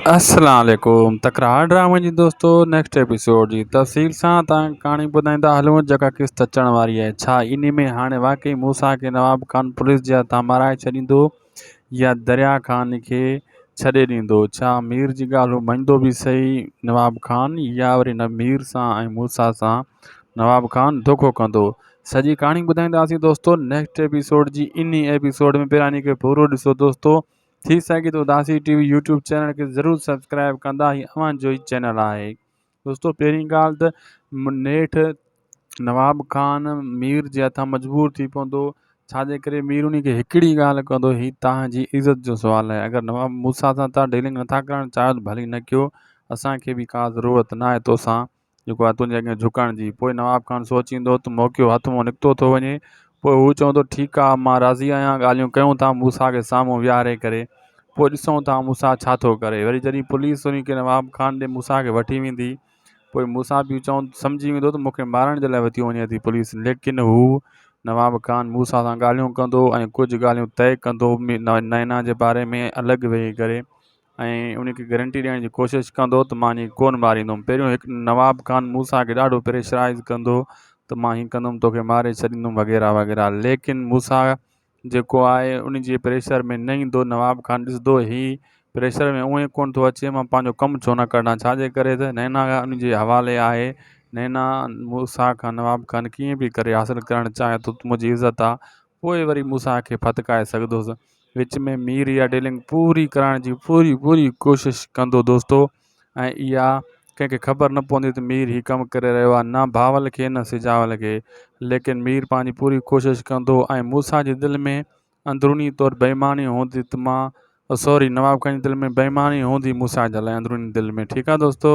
السلام عليڪم تڪرار ڊرامي جي دوستو نيڪسٽ ايپيسوڊ جي تفصيل سان تان ڪهاڻي ٻڌائيندا هلون جيڪا قسط اچڻ واري آهي ڇا انهي ۾ هاڻي واقعي موسيٰ کي نواب خان پوليس جي هٿان مارائي ڇڏيندو يا دريا خان کي ڇڏي ڏيندو ڇا مير جي ڳالهه مڃندو به صحيح نواب خان يا وري نه مير سان ۽ موسيٰ سان نواب خان دوکو ڪندو سڄي ڪهاڻي ٻڌائينداسين دوستو نيڪسٽ ايپيسوڊ جي انهي ايپيسوڊ ۾ پهريان کي پورو ڏسو دوستو ٿي سگهي ٿو اداسي ٽي وي يوٽيوب چينل کي ضرور سبسڪرائب ڪندا هي اوهان جو ئي چينل آهي دوستو پهرين ڳالهه ته نيٺ نواب خان مير جي هٿان مجبور ٿي پوندو ڇاجي ڪري مير ان کي هڪڙي ڳالهه ڪندو هي تهان جي عزت جو سوال آهي اگر نواب موسيٰ سان تهان ڊيلنگ نٿا ڪرڻ چاهيو ته ڀلي نه ڪيو اسانکي به ڪا ضرورت نه آهي توسان جيڪو آهي تنهنجي اڳيان جهڪڻ جي. پوء نواب خان سوچيندو ته موقعو هٿ مان نڪتو ٿو وڃي. پوء هو چوندو ٺيڪ آ مان راضي آهيان ڳالهيون ڪيون ٿا موسيٰ کي سامهون ويهاري ڪري. پوء ڏسون ٿا موسيٰ ڇا ٿو ڪري. وري جڏهن پوليس انهي کي نواب خان ڏي موسيٰ کي وٺي ويندي. پوء موسيٰ به چوندو سمجهي ويندو ته مون کي مارڻ جي لاء ورتيون وڃي ٿي پوليس ليڪن هو نواب خان موسيٰ سان ڳالهيون ڪندو ۽ ڪجهه ڳالهيون طئي ڪندو نينا جي باري ۾ الڳ ويهي ڪري. ۽ ان کي گرنٽي ڏيڻ جي ڪوشش ڪندو ته مان ائين ڪونه ماريندم پهريون هڪ نواب خان موسيٰ کي ڏاڍو پريشرائز ڪندو ته مان هيئن ڪندم توکي ماري ڇڏيندم وغيره وغيره ليڪن موسيٰ جيڪو آهي ان جي پريشر ۾ نه ايندو نواب خان ڏسندو هي پريشر ۾ اونئي ڪونه ٿو اچي مان پنهنجو ڪم ڇو نه ڪڍان ڇاجي ڪري ته نينا ان جي حوالي آهي نينا موسيٰ کان نواب خان ڪيئن به ڪري حاصل ڪرڻ چاهي ٿو ته منهنجي عزت آهي پوء وري موسيٰ کي ڦٿڪائي سگهندس. وچ ۾ مير اها ڊيلنگ پوري ڪرائڻ جي پوري پوري ڪوشش ڪندو دوستو ۽ اها ڪنهن کي خبر نه پوندي ته مير هي ڪم ڪري رهيو آهي نه بهاول کي نه سجاول کي ليڪن مير پنهنجي پوري ڪوشش ڪندو ۽ موسيٰ جي دل ۾ اندروني طور بيماني هوندي ته مان سوري نواب خان جي دل ۾ بيماني هوندي موسيٰ جي لاء اندروني دل ۾ ٺيڪ آهي دوستو.